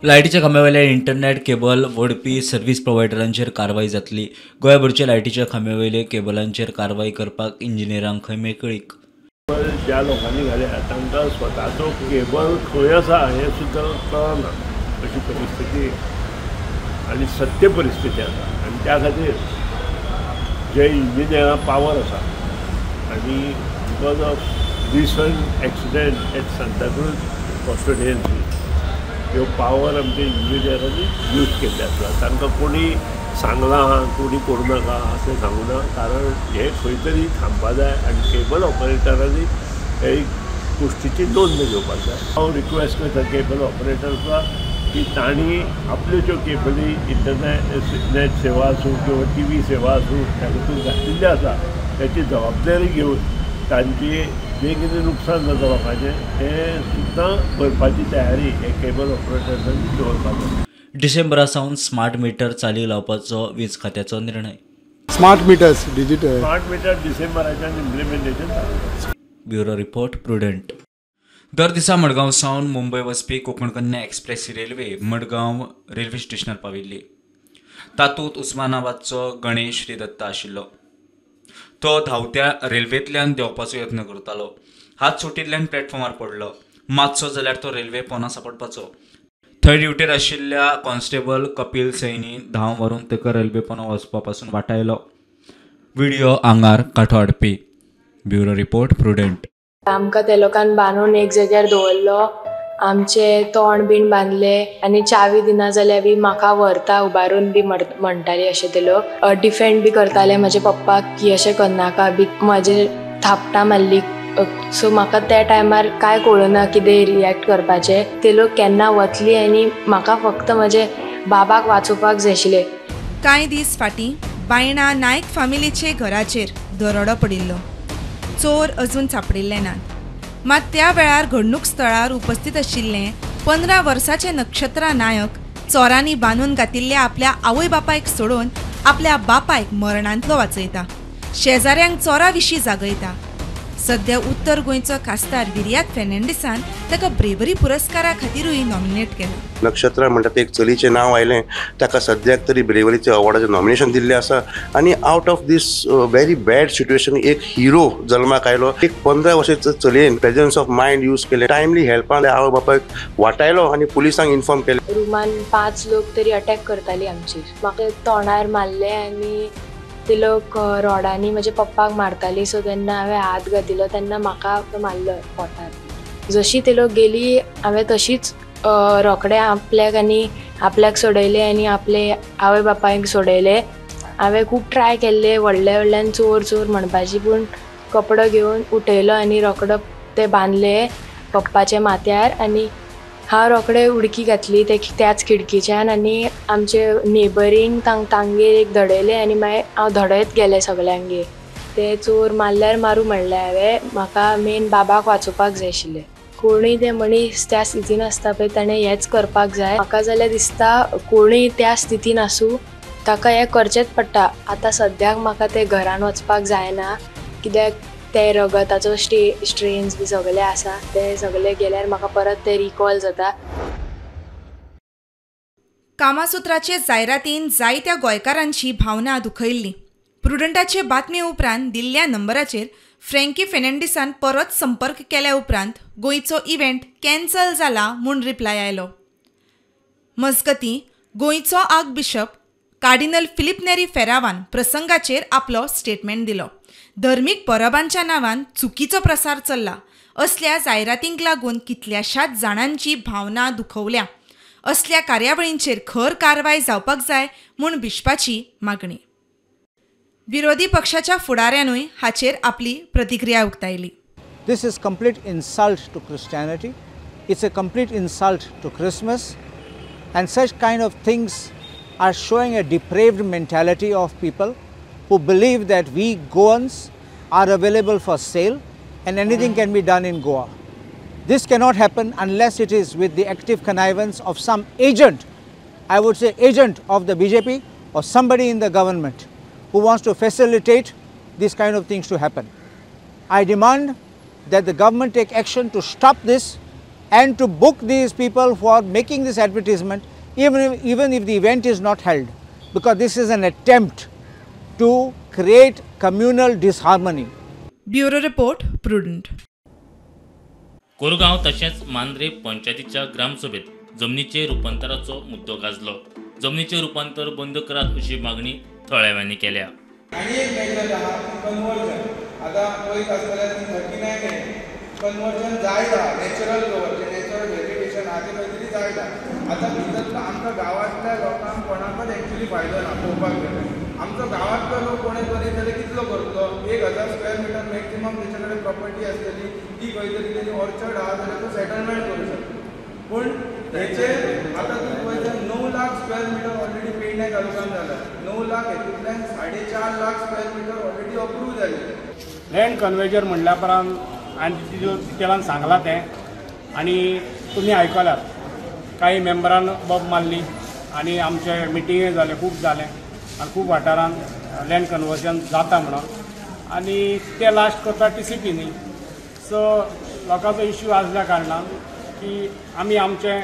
लायटीच्या खांब्या वयल्या internet cable वोडपी service प्रोवायडरांचेर कारवाय जातली. गोंयभरच्या लायटीच्या खांब्या वयले केबलांचेर कारवाय करपाक इंजिनियरांक खंय मेकळीक. ज्या लोकांनी घाल्या तांकां स्वताचो केबल खंय आसा हें सुद्दां कळना अशी परिस्थिती आनी सत्य परिस्थिती आसा. आनी त्या खातीर जे इंजिनियरां पावर आसा आनी because of recent accident at Santacruz constituency ह्यो पावर आमच्या इंजिनियरांनी यूज केल्ले आसा. तांकां कोणी सांगलां आहा कोणी करूं नाका अशें सांगूं ना, कारण हें खंय तरी थांबपा जाय आनी केबल ऑपरेटरांनी हे गोश्टीची नोंद घेवपाक जाय. हांव रिक्वेस्ट करता केबल ऑपरेटर्साक की तांणी आपल्यो ज्यो केबली इंटरनेट सेवा आसूं किंवा टी व्ही सेवा आसूं त्या भितर घातिल्ल्यो आसा त्याची जबाबदारी घेवन तांची जें कितें नुकसान जाता लोकांचें तें सुद्दां भरपाची तयारी हे केबल ऑपरेटर्सांनी दवरपाक जाय. डिसेंबरा सावन स्मार्ट मिटर चालीक लावपाचो वीज खात्याचो निर्णय. Smart meters digital smart meter डिसेंबराच्यान implementation. Bureau report, Prudent. दर दिसा मडगांव सावन मुंबय वचपी Konkan Kanya express railway Madgaon railway स्टेशनार पाविल्ली. तातूंत उस्मानाबादचो गणेश श्रीदत्ता आशिल्लो. तो धांवत्या रेल्वेंतल्यान देंवपाचो यत्न करतालो. हात सुटिल्ल्यान प्लॅटफॉर्मार पडलो. मातसो जाल्यार तो रेल्वे पोना सांपडपाचो. थंय ड्युटेर आशिल्ल्या कॉन्स्टेबल कपिल सैनी धांव मारून ताका रेल्वे पोना वचपा पासून वाटायलो. व्हिडिओ आंगार कांटो हाडपी. Bureau report, Prudent. आमकां ते लोकान बांदून एक जाग्यार दवरलो, आमचे तोंड बीन बांदले आनी चावी दिना जाल्यार बी म्हाका व्हरता उबारून बी म्हणटाली अशें ते लोक. डिफेंड बी करताले म्हजे पप्पाक की अशें करनाका बी, म्हजे थापटां मारली. सो म्हाका त्या टायमार कांय कळना कितें रिएक्ट करपाचें. ते लोक केन्ना वतली आनी म्हाका फक्त म्हजे बाबाक वाचोवपाक जाय आशिल्लें. कांय दीस फाटीं बायणा नायक फामिलीचे घराचेर दरोडो पडिल्लो. चोर अजून सापडिल्ले नात. मात त्या वेळार घडणूक स्थळार उपस्थित आशिल्लें 15 वर्साचे नक्षत्रा नायक चोरांनी बांदून घातिल्ल्या आपल्या आवय बापायक सोडून आपल्या बापायक मरणांतलो वाचयता, शेजाऱ्यांक चोरा विशीं जागयता. सध्या उत्तर गोंयचो खासदार विर्यात फेर्नांडीसान ताका ब्रेवरी पुरस्कारा खातीरूय नॉमिनेट केला. नक्षत्र म्हणटा ते एक चलीचें नांव आयलें, ताका सद्याक तरी ब्रेवरीचे अवॉर्डाचें नॉमिनेशन दिल्लें आसा. आनी out of this very bad situation एक हिरो जल्माक आयलो. एक 15 वर्साचे चलयेन प्रेजन्स ऑफ मायंड यूज केलें, टायमली हेल्पान आवय बापायक वाटायलो आनी पुलिसांक इन्फॉर्म केलें. रुमान 5 लोक तरी अटॅक करताली आमचेर. म्हाका तोंडार मारलें आनी ते लोक रोडांनी म्हजे पप्पाक मारताली. सो तेन्ना हांवें हात घातिल्लो तेन्ना म्हाका मारलो पोटार. जशी ते लोक गेली हांवें तशीच रोखडे आपल्याक आनी आपल्याक सोडयले आनी आपले आवय बापायक सोडयले. हांवें खूब ट्राय केल्ले व्हडल्या व्हडल्यान चोर चोर म्हणपाची, पूण कपडो घेवन उठयलो आनी रोखडो ते बांदले पप्पाच्या माथ्यार आनी हांव रोखडे उडकी घातली ते त्याच खिडकीच्यान आनी आमचे नेबरींग तांगेर एक धडयलें आनी मागीर हांव धडयत गेलें सगल्यांगेर. ते चोर मारल्यार मारूं म्हणलें हांवें, म्हाका मेन बाबाक वाचोवपाक जाय आशिल्लें. कोणूय ते मनीस त्या स्थितीन आसता पळय ताणें हेंच करपाक जाय. म्हाका जाल्यार दिसता कोणूय त्या स्थितीन आसूं ताका हें करचेंच पडटा. आतां सद्याक म्हाका ते घरान वचपाक जायना, कित्याक ते रगताचो स्ट्रेन्स बी सगळे आसा, ते सगळे गेल्यार म्हाका परत ते रिकॉल जाता. कामासुत्राचे जायरातीन जायत्या गोंयकारांची भावना दुखयल्ली. प्रुडंटाचे बातमे उपरांत दिल्ल्या नंबराचेर फ्रँकी फेर्नांडीसान परत संपर्क केल्या उपरांत गोंयचो इव्हेंट कॅन्सल जाला म्हूण रिप्लाय आयलो. मजगतीं गोंयचो archbishop cardinal Filipe Neri फेरावान प्रसंगाचेर आपलो स्टेटमेंट दिलो. धर्मीक परबांच्या नांवान चुकीचो प्रसार चल्ला असल्या जायरातींक लागून कितल्याशाच जाणांची भावना दुखवल्या. असल्या कार्यावळींचेर खर कारवाय जावपाक जाय म्हूण बिशपाची मागणी. विरोधी पक्षाच्या फुडाऱ्यानूय हाचेर आपली प्रतिक्रिया उक्तायली. This is complete insult to Christianity. It's a complete insult to Christmas and such kind of things are showing a depraved mentality of people who believe that we Goans are available for sale and anything can be done in Goa. This cannot happen unless it is with the active connivance of some agent, I would say agent of the BJP or somebody in the government who wants to facilitate these kind of things to happen. I demand that the government take action to stop this and to book these people who are making this advertisement even if the event is not held, because this is an attempt to create communal disharmony. Bureau Report, Prudent. Korgaon तशेंच मांद्रे पंचायतीच्या ग्रामसभेत जमनीचे रुपांतराचो मुद्दो गाजलो. जमनीचे रुपांतर बंद करात अशी मागणी थळाव्यांनी केल्या. आनी एक मेजर आहा कन्वर्जन. आतां पळयत आसतले 39 कन्वर्जन जायत आहा. नॅचरल कवर जें नॅचरल व्हेजिटेशन आहा तें खंय तरी जायत आहा. आतां भितर आमकां गांवांतल्या लोकांक कोणाकच एक्चुली फायदो ना. पळोवपाक गेल्यार आमचो गांवांतलो लोक कोणें करीत जाल्यार कितलो करतलो? 1000 स्क्वेअर मिटर मॅक्सिमम तेचे कडेन प्रॉपर्टी आसतली, ती खंय तरी तेजी ऑर्चर्ड आहा जाल्यार तो सेटलमेंट करूं शकता. पूण हेचेर आतां तूं पळयता 9 lakh square metre already Pedne तालुक्यान जाला. 9 लाख हेतूंतल्यान 4.5 lakh square metre already approve जाले. लँड कन्वेजर म्हणल्या उपरांत आनी टिचरान सांगलां तें आनी तुमी आयकल्यात. कांय मेंबरान बोब मारली आनी आमचे मिटिंगय जाले, खूब जालें आनी खूब वाठारान लँड कन्वर्जन जाता म्हणून, आनी ते लास्ट करता टीसीपी न्ही. सो लोकांचो इश्यू आसल्या कारणान की आमी आमचे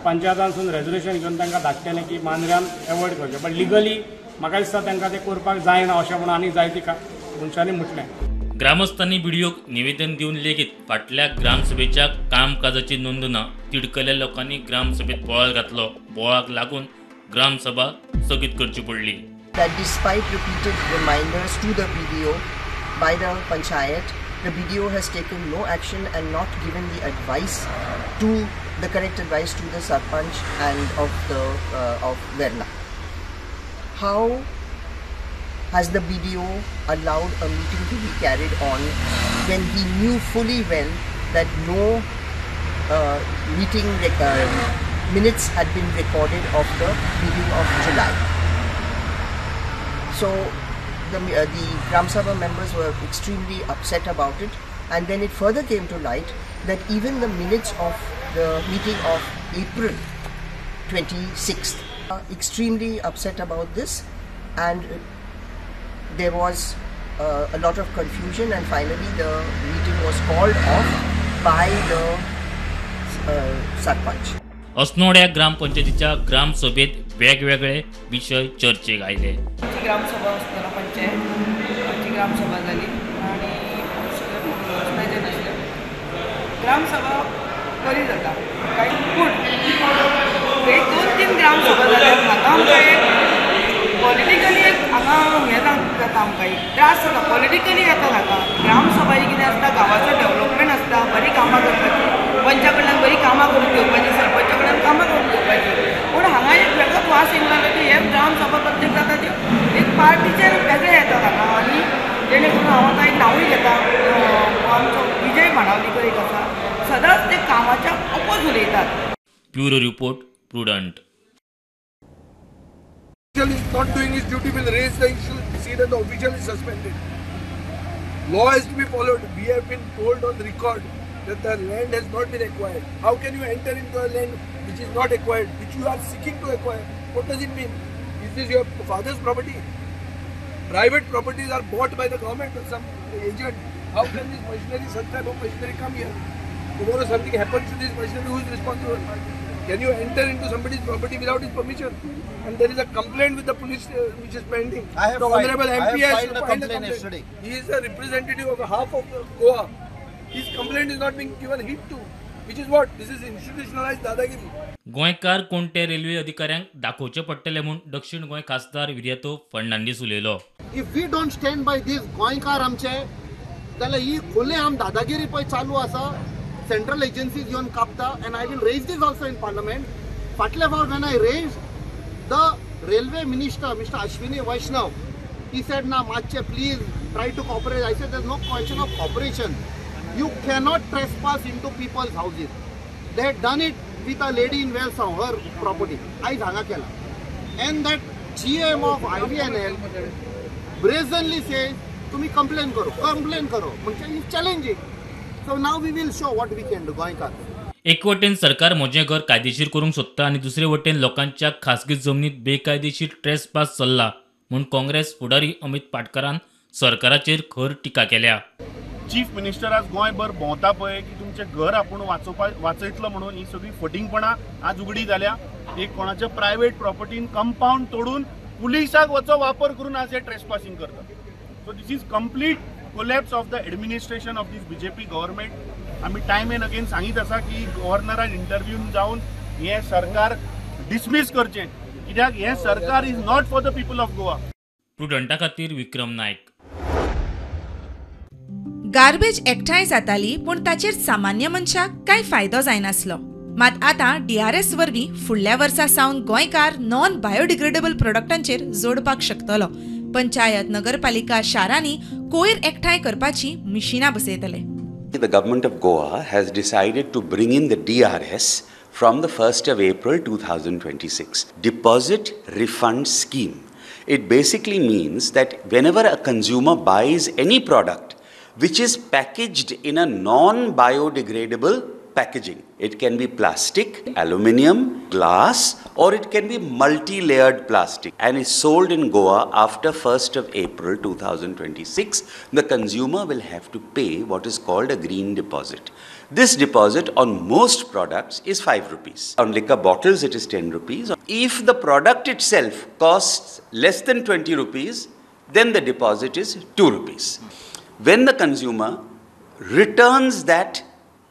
पंचायतांसून रेजोल्युशन घेवन तांकां धाडटलें की मांद्र्यान एवॉयड करचें, बट लिगली म्हाका दिसता तांकां तें करपाक जायना अशें म्हणून आनी जायती मनशांनी म्हटलें. ग्रामस्थांनी बीडीओक निवेदन दिवन लेगीत फाटल्या ग्रामसभेच्या कामकाजाची नोंद ना. तिडकल्या लोकांनी ग्रामसभेत बोवाळ घातलो. बोवाळाक लागून ग्रामसभा स्थगीत करची पडली. That despite repeated reminders to the BDO by the panchayat, the BDO has taken no action and not given the advice to the correct advice to the sarpanch and of the of Verna. How has the BDO allowed a meeting to be carried on when he knew fully well that no meeting minutes had been recorded of the meeting of July? So the Gram Sabha members were extremely upset about it, and then it further came to light that even the minutes of the meeting of April 26th extremely upset about this, and there was a lot of confusion, and finally the meeting was called off by the sarpanch. Assonora ग्रामपंचायतीच्या ग्रामसभेत वेगवेगळे विशय चर्चेक आयले. आमची ग्रामसभा आसतना पंचायत आमची ग्रामसभा जाली आनी सगळें नासलें. ग्रामसभा बरी जाता काय, पूण एक 2-3 ग्रामसभा जाल्यार हांगा आमकां एक पॉलिटिकली एक हांगा हें जाता, आमकां एक त्रास जाता पॉलिटिकली येता हांगा. ग्रामसभा ही कितें आसता, गांवाचो डेवलपमेंट आसता, बरी कामां करपाची, पंचा कडल्यान बरी कामां करून घेवपाची, सरपंचा कडल्यान कामां करून घेवपाची. पूण हांगा एक वेगळोच वास येवंक लागलो की हे ग्रामसभा प्रत्येक जाता ती एक पार्टीचेर वेगळें येता हांगा. आनी जेणे करून हांव आतां एक नांवूय घेता, आमचो विजय माणावलीकर एक आसा, सदांच ते कामाच्या ओपोज उलयतात. Bureau report, Prudent. Is not doing his duty, will raise the issue, see that the official is suspended. Law has to be followed. We have been told on record that the land has not been acquired. How can you enter into a land which is not acquired, which you are seeking to acquire? What does it mean? Is this your father's property? Private properties are bought by the government or some agent. How can this machinery, such type of machinery come here? Tomorrow something happens to this machinery, who is responsible? Can you enter into somebody's property without his permission? And there is a complaint with the police which is pending. I have the Honorable MP has filed a complaint yesterday. He is a representative of half of Goa. His complaint is not being given heed to, which is what? This is institutionalized Dadagiri. गोंयकार कोणते railway अधिकाऱ्यांक दाखोवचे पडटले म्हूण दक्षिण गोंय खासदार विरियातो फर्नांडीस उलयलो. If we don't stand by this, गोंयकार आमचे जाल्यार ही खुले आम दादागिरी पळय चालू आसा. सेंट्रल एजन्सीज येवन कापता, and I will raise this also in parliament. फाटले फावट when I raise the railway minister mister Ashwini Vaishnaw, he said ना मातशें please try to cooperate. I said there is no question of cooperation. You cannot trespass into people's houses. They had done it with a lady in Velsao, her property. आयज हांगा केला. And that GM of IVNL brazenly says, तुम्ही complain करो, complain करो, म्हणजे is challenging. So now we will show what we can do, गोंयकार. एक वटेन सरकार म्हजें घर कायदेशीर करूंक सोदता आनी दुसरे वटेन लोकांच्या खासगी जमनीत बेकायदेशीर ट्रेसपास चल्ला म्हूण काँग्रेस फुडारी अमित पाटकरान सरकाराचेर खर टिका केल्या. चीफ मिनिस्टर आज गोंयभर भोंवता पळय की तुमचें घर आपूण वाचयतलो म्हणून, ही सगळी फटींगपणां आज उगडी जाल्या. एक कोणाच्या प्रायवेट प्रॉपर्टीन कंपावंड तोडून पुलिसाक वचो वापर करून आज हे ट्रेसपासिंग करतात. So this is complete collapse of the administration of this BJP government. आमी टायम एंड अगेन सांगीत आसा की गव्हर्नरान इंटरव्यून जावन हें सरकार डिसमीस करचें, कित्याक हें सरकार is not for the people of Goa. प्रुडंटा खातीर विक्रम नायक. गार्बेज एकठांय जाताली पूण ताचेर सामान्य मनशाक कांय फायदो जायनासलो. मात आतां DRS वरवीं फुडल्या वर्सा सावन गोंयकार नॉन बायोडिग्रेडेबल प्रोडक्टांचेर जोडपाक शकतलो. पंचायत, नगरपालिका, शारांनी कोयर एकठांय करपाची मिशिनां बसयतले. The government of Goa has decided to bring in the DRS from the 1st of April 2026. Deposit Refund Scheme. It basically means that whenever a consumer buys any product which is packaged in a non-biodegradable packaging, it can be plastic, aluminium, glass, or it can be multi-layered plastic, and is sold in Goa after 1st of April 2026, the consumer will have to pay what is called a green deposit. This deposit on most products is 5 rupees. On liquor bottles it is 10 rupees. If the product itself costs less than 20 rupees, then the deposit is 2 rupees. When the consumer returns that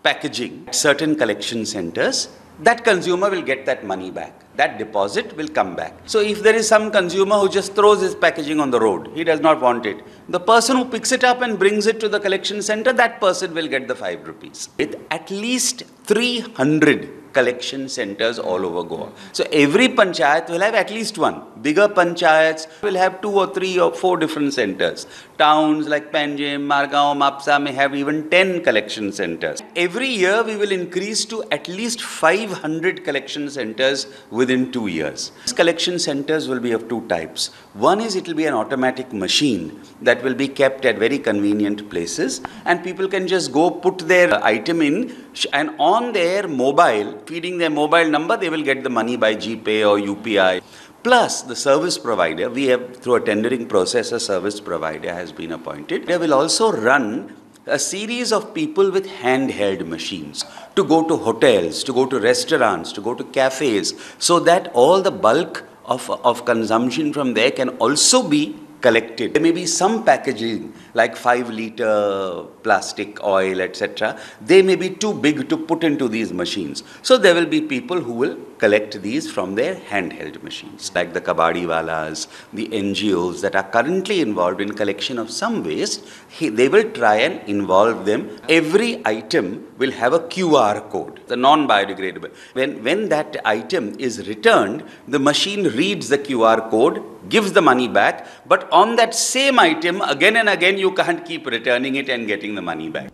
packaging at certain collection centers, that consumer will get that money back. That deposit will come back. So if there is some consumer who just throws his packaging on the road, he does not want it, the person who picks it up and brings it to the collection center, that person will get the 5 rupees. With at least 300 collection centers all over Goa. So every panchayat will have at least one. Bigger panchayats will have 2 or 3 or 4 different centers. Towns like Panjim, Margao, Mapsa may have even 10 collection centers. Every year we will increase to at least 500 collection centers within 2 years. These collection centers will be of 2 types. One is it will be an automatic machine that will be kept at very convenient places, and people can just go put their item in, and on their mobile, feeding their mobile number, they will get the money by GPay or UPI. Plus, the service provider, we have through a tendering process, a service provider has been appointed. They will also run a series of people with handheld machines to go to hotels, to go to restaurants, to go to cafes, so that all the bulk of consumption from there can also be collected. There may be some packaging like 5-liter plastic oil, etc. They may be too big to put into these machines. So there will be people who will collect these from their handheld machines, like the kabadi walas, the NGOs that are currently involved in collection of some waste. They will try and involve them. Every item will have a QR code, the non-biodegradable. When that item is returned, the machine reads the QR code, gives the money back, but on that same item again and again you can't keep returning it and getting the money back.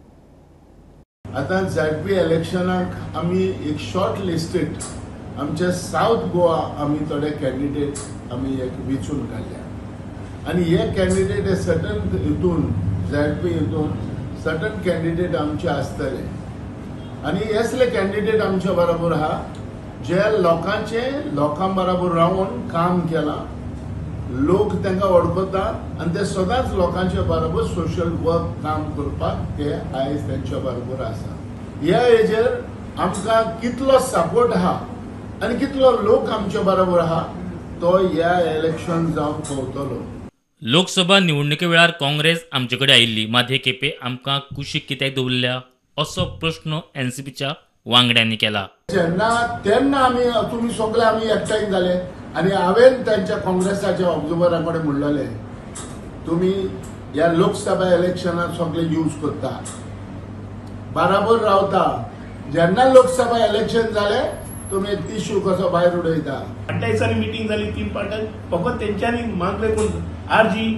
आता ZP इलेक्शनाक आमी एक short listed आमच्या south Goa आमी थोडे candidate आमी एक वेंचून काडल्या आनी हे कॅन्डिडेट सर्टन हितून ZP हितून सर्टन कॅन्डिडेट आमचे आसतले आनी असले कॅन्डिडेट आमच्या बरोबर आहा जे लोकांचे लोकां बरोबर रावन काम केलां, लोक तांकां वळखता आनी ते सदांच लोकांच्या बरोबर सोशल वर्क काम करपाक ते आयज तेंच्या बरोबर आसा. ह्या हेजेर आमकां कितलो सपोर्ट आहा आनी कितलो लोक आमच्या बरोबर आहा तो ह्या इलेक्शन जावन पळतलो. लोकसभा निवडणुके वेळार काँग्रेस आमचे कडेन आयिल्ली, मात हे खेपे आमकां कुशीक कित्याक दवरल्या असो प्रश्न एनसीपीच्या वांगड्यांनी केला. जेन्ना तेन्ना आमी तुमी सगळे आमी एकठांय जाले आनी हांवें तांच्या काँग्रेसाच्या ऑब्जर्वरा कडेन म्हणलेलें तुमी ह्या लोकसभा इलेक्शनाक सगळे यूज करता, बराबर रावता, जेन्ना लोकसभा इलेक्शन जालें तुमी एक इश्यू कसो भायर उडयता. फाटल्या दिसांनी मिटींग जाली 3 पार्ट्यांक, फकत तेंच्यांनी मागलें कोण आरजी,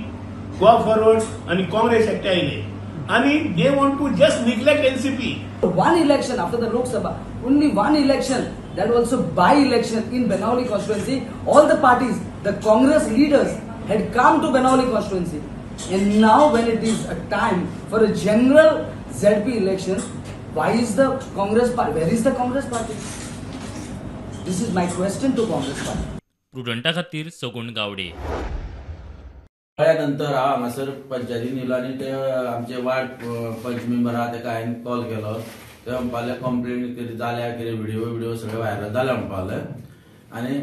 गोवा फॉरवर्ड आनी काँग्रेस एकठांय आयले आनी they want to just neglect NCP. One election after the Lok Sabha, only one election, that also by election in Benaulim constituency, all the parties, the Congress leaders had come to Benaulim constituency. And now when it is a time for a general ZP election, why is the Congress party, where is the Congress party? This is my question to Congress party. प्रुडंटा खातीर सगुण गावडे. कळ्ळ्या नंतर हांव हांगासर पंचायतीन येयलो आनी ते आमचे ward पंच मेंबर आहा तेका हांवें कॉल केलो. ते म्हणपाक लागले कंप्लेन कितें जाल्या, कितें व्हिडियो सगळे व्हायरल जाल्या म्हणपाक लागले. आनी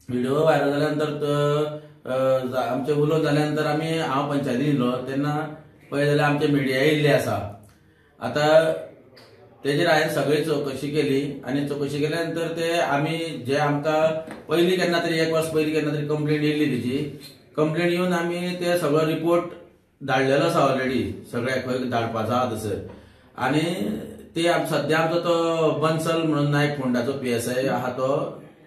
व्हिडिओ व्हायरल जाल्या नंतर आमचे उलोवन जाल्या नंतर आमी हांव पंचायतीन येयलो तेन्ना पळय जाल्यार आमचे मिडिया येयल्ले आसा. आतां तेजेर हांवें सगळी चवकशी केली आनी चवकशी केल्या नंतर ते आमी जे आमकां पयलीं केन्ना तरी एक वर्स पयलीं केन्ना तरी कंप्लेन येयल्ली, तेजी कंप्लेन येवन आमी ते सगळो रिपोर्ट धाडलेलो आसा ऑलरेडी सगळ्याक खंय धाडपाचो आहा तसर. आनी ते सद्या आमचो तो बन्सल म्हणून नायक फोंडाचो PSI आहा तो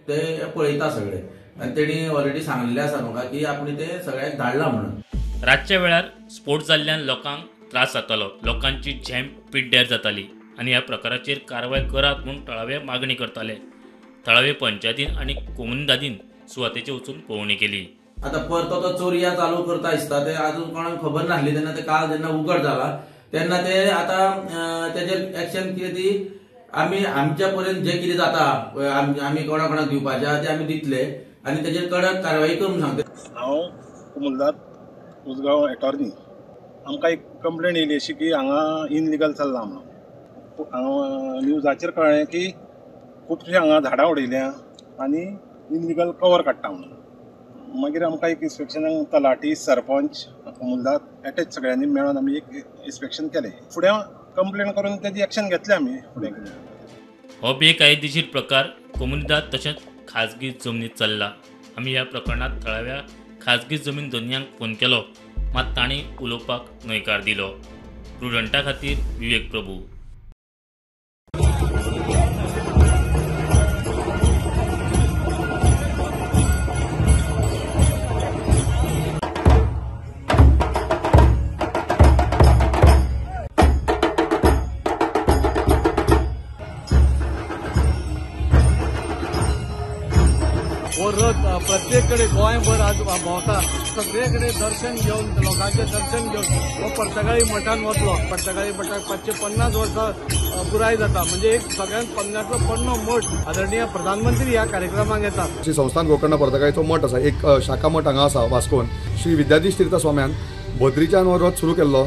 ते पळयता सगळे आनी तेणी ऑलरेडी सांगलेलें आसा म्हाका की आपणे ते सगळ्याक धाडला म्हणून. रातच्या वेळार स्फोट जाल्ल्यान लोकांक त्रास जातालो, लोकांची झेम पिड्ड्यार जाताली आनी ह्या प्रकाराचेर कारवाय करात म्हूण थळावे मागणी करताले. थळावे पंचायतीन आनी कोमुनिदादीन सुवातेचेर वचून पळोवणी केली. आतां परतो तो चोरया चालू करता दिसता, ते आजून कोणाक खबर नासली तेन्ना ते काल जेन्ना उगड जाला तेन्ना ते आतां तेजेर एक्शन कितें ती आमी आमच्या पर्यंत जे कितें जाता आमी कोणा कोणाक दिवपाचें आहा ते आमी दितले आनी तेजेर कडक कारवाई करूंक सांगता. हांव कुमुलदाद उसगांव एटॉर्नी. आमकां एक कंप्लेन येयली अशी की हांगा इनलिगल चल्लां म्हणून. हांगा न्यूजाचेर कळ्ळें की खुबशीं हांगा झाडां उडयल्या आनी इनलिगल कवर काडटा म्हणून. मागीर आमकां एक इन्स्पेक्शनाक तलाठी, सरपंच, कुमुलदाद एटॅच सगळ्यांनी मेळोन आमी एक इन्स्पेक्शन केलें. फुडें कंप्लेन करून तेजी एक्शन घेतलें आमी फुडें. हो बेकायदेशीर प्रकार कोमुनिदाद तशेंच खाजगी जमनीत चल्ला. आमी ह्या प्रकरणांत थळाव्या खाजगी जमीन धनयांक फोन केलो, मात तांणी उलोवपाक न्हयकार दिलो. प्रुडंटा खातीर विवेक प्रभू. हो रथ प्रत्येक कडेन गोंयभर आज भोंवता, सगळे कडेन दर्शन घेवन लोकांचें दर्शन घेवन हो पर्तगाळी मठान वतलो. पर्तगाळी मठाक 550 वर्सां पुराय जाता, म्हणजे एक सगळ्यांत पन्नातलो पोरणो मठ आदरणीय प्रधानमंत्री ह्या कार्यक्रमाक येतात. श्री संस्थान गोकर्ण पर्तगाळीचो मठ आसा, एक शाखा मठ हांगा आसा वास्कोन. श्री विद्याधीश तीर्थ स्वाम्यान बद्रीच्यान हो रथ सुरू केल्लो.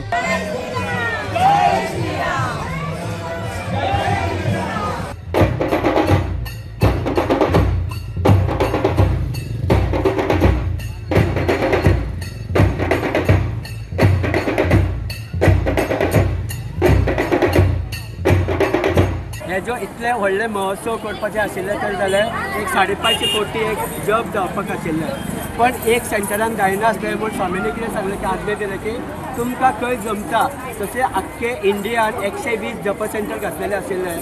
हे जो इतले व्हडले महोत्सव करपाचे आशिल्ले तर जाल्यार एक 550 कोटी एक जप जावपाक आशिल्ले, पण एक सेंटरान जायनासलें म्हूण स्वामींनी कितें सांगलें की आज्ञा दिलें की तुमकां खंय जमता तशें आख्खे इंडियान 120 जप सेंटर घातलेले आशिल्ले.